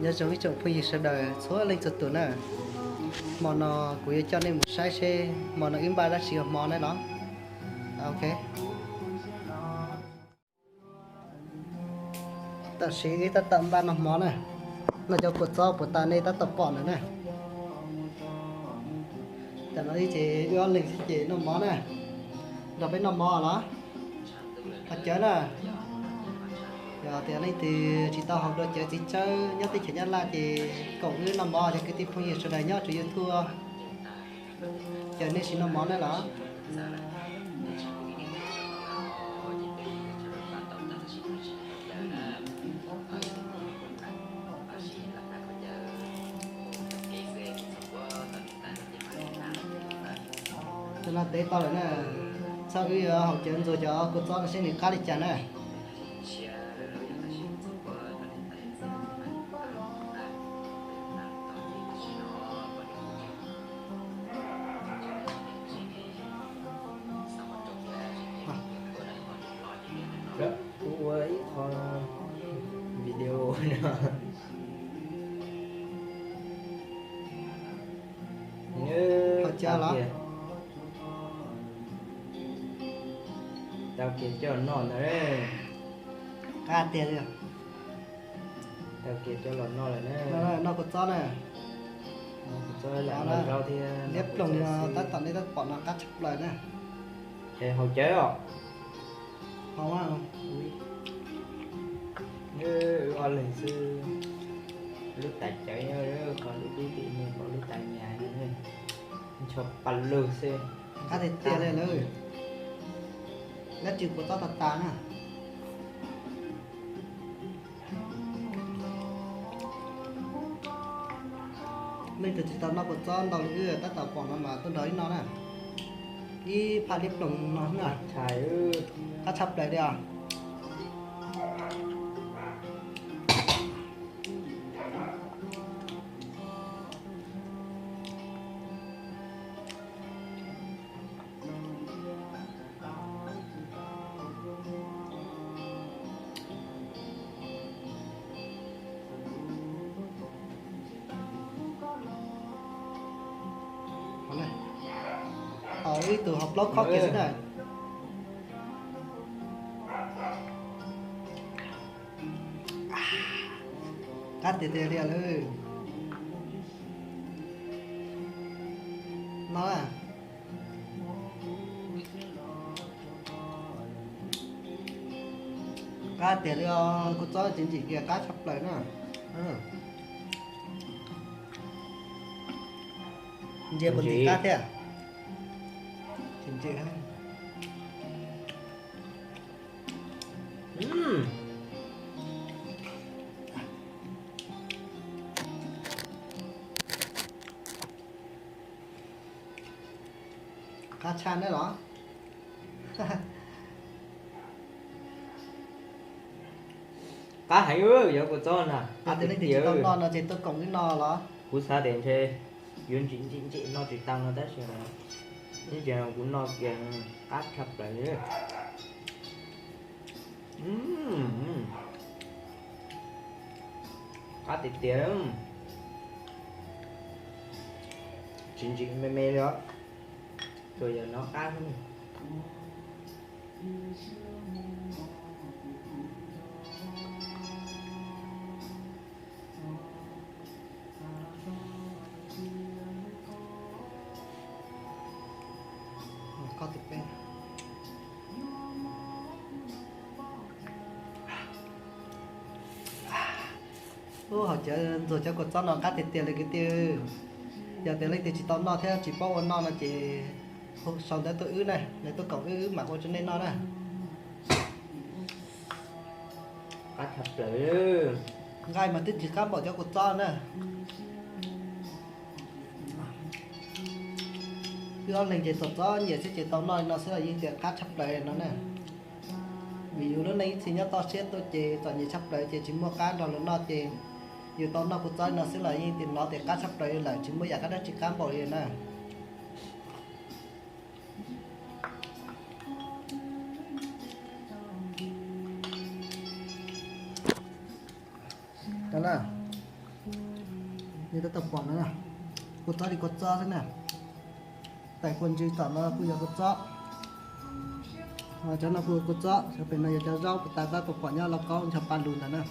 Nyob zoo ib tsoom phooj ywg sawv daws txhua leej txhua tus na. Hmo no kuv yuav coj nej mus saib seb hmo no wb npaj dab tsi ua hmo na los. Ok. Tam sim wb tab tom npaj noj hmo na. Noj cov kua txob puas tas nej tab tom pom ntawm na. Tam no ces wb ob leeg xwb ces noj mov na. Nrog peb noj mov los. Haus cawv na. Yog tias leej twg tsis tau haus dua cawv txiv tsawb nyob teb chaws Nyab Laj ces koom wb noj mov cov kwv tij phooj ywg sawv daws nyob tsoom YouTube. Ces nej sim noj mov na los. Tam no tev tau lawm na. Txhob wb yuav haus cawv ntxuag cov kua txob no seb nws qab li cas na. Kuv ua ib qho video no. Haus cawv los? Tau kiag coj noj ntag. Qab tiag li. Tau kiag coj los noj lawm na. Noj kua txob na. Kua txob lam noj zaub thiab. Liab ploog no tab tom nej tab pom no qab tshaj plaws na. Es haus cawv os. Haus. Wb ob leeg xwb. Lub tais cawv nyob qhov lub dub tim no, lub tais nyas no. Ncho pa lug xwb. Qab tiag tiag li lawm. Dab tsi kua txob tas tas na. Leej twg tsis tau noj kua txob ntau li wb tab tom pom no mas tuaj nrog wb noj na. Ib phaj liab ploog no na. Qab tshaj plaws li os. Haus ib tug haus plaub khob kiag xwb na. Qab tiag tiag li lawm. No na. Qab tiag li os, kua txob tseem ntsim kiag qab tshaj plaws na. Ntsia puas ntsim qab thiab. Tseem ntsim. Qab tshaj ne los? Qab heev, yog kua txob na. Qab tiag tiag. Tsis tau noj no ces tuaj koom wb noj los? Kuv xav tias ntshe yuav ntsim ntsim ntsim noj tsis tau no tab sis ib ntsis kuv noj kiag qab tshaj plaws li. Qab tiag tiag. Tsis ntsim me me li os. Tsuas yog nov qab xwb. Ub, haus cawv ntxuag cov kua txob no qab tiag tiag li kwv tij. Yog tias leej twg tsis tau noj thiab tsis paub ua noj no ces hu sau ntawv tuaj wb na, lawv tuaj koom wb, wb mam ua rau nej noj na. Qab tshaj plaws. Nqaij mas twb ntsim qab npaum cov kua txob na. Wb ob leeg ces txom txom nyem xwb ces tau noj li no xwb los yeej tias qab tshaj plaws no na. Vim yus lub neej ib txhis nyob toj siab tuaj ces txom nyem tshaj plaws ces tsis muaj qab nrog luag noj ces yus tau noj kua txob li no xwb los yeej tias hnov tias qab tshaj plaws li lawm, tsis muaj yam qab dab tsi qab npaum li na. Tab tom pom no, kua txob li kua txob xwb na. Tais kua ntsis tom no kuj yog kua txob. Cov no kuj kua txob, cov pem no yog cov zaub, tas tab tom pom nyob lauj kaub ncho pa lus ntawd na.